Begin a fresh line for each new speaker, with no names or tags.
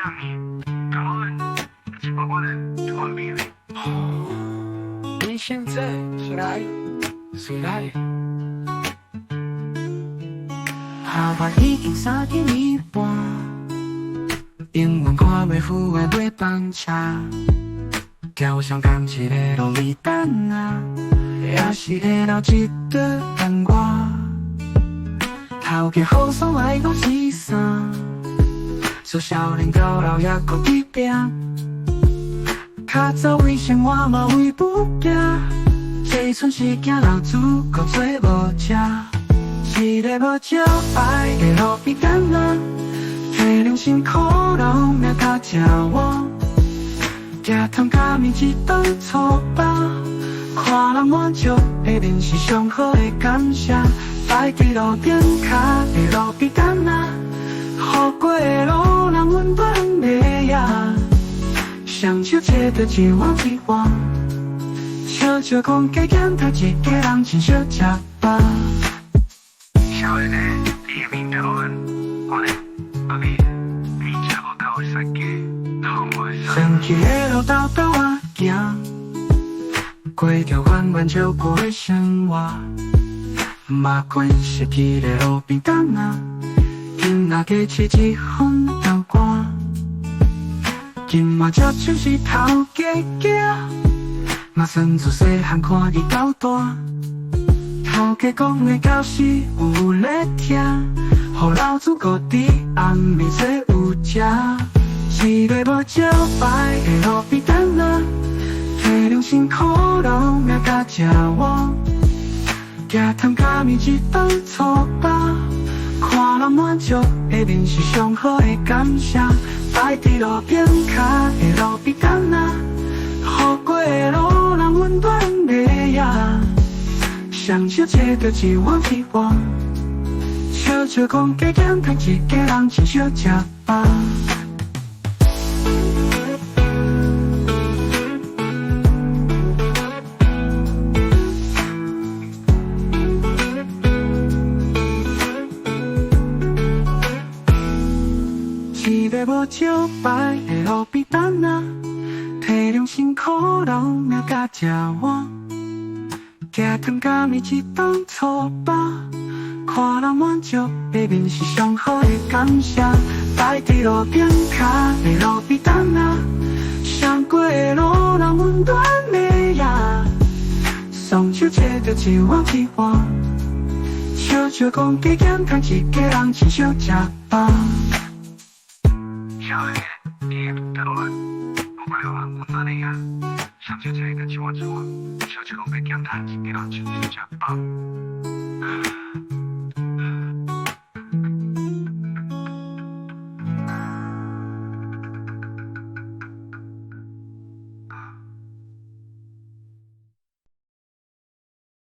暗暝，你現在是哪裡？是哪裡？下班已經3點半，永遠看袂赴的尾班車，橋上仝一个路邊等啊，也是會留一桌等我。頭家好爽愛543，自少年到老猶閣佇拼，較早危險我嘛畏不驚，這陣是驚老主顧做無食。一个無招牌的路邊攤仔，體諒辛苦老命甲食碗，食湯佮麵一頓粗飽，看人滿足的面是上好的感謝。擺佇路頂跤的路邊攤仔，予過的路人溫暖的夜，雙手揣著一碗一碗，笑笑講加減趁一家人真少食飽。
少年的，你的面頭我咧，阿你，你食無夠會使加，頭無會使。
升起的路兜兜仔行，過著緩慢照顧的生活，嘛慣熟彼个路邊攤仔，囡仔加飼一份豆干，今嘛才像是頭家囝，嘛算自細漢看伊到大。頭家講的教示有咧聽，予老主顧佇暗暝做有食。一个無招牌的路邊攤仔，體諒辛苦老命佮食碗，食湯佮麵一頓粗飽，看人滿足的面是上好的感謝。擺佇路邊跤的路邊攤仔，予過的路人溫暖的夜。雙手揣著一碗一碗，笑笑講加減趁一家人真少食飽。一个無招牌的路邊攤仔，體諒辛苦老命佮食碗，食湯佮麵一頓粗飽，看人滿足的面是上好的感謝。擺佇路邊跤的路邊攤仔，上過的路人溫暖的夜，雙手揣著一碗一碗，笑笑講加減趁一家人真少食飽。
少年的，你的面頭啊，我快活溫暖的夜，雙手揣著一碗一碗，笑笑講加減趁一家人真少食飽。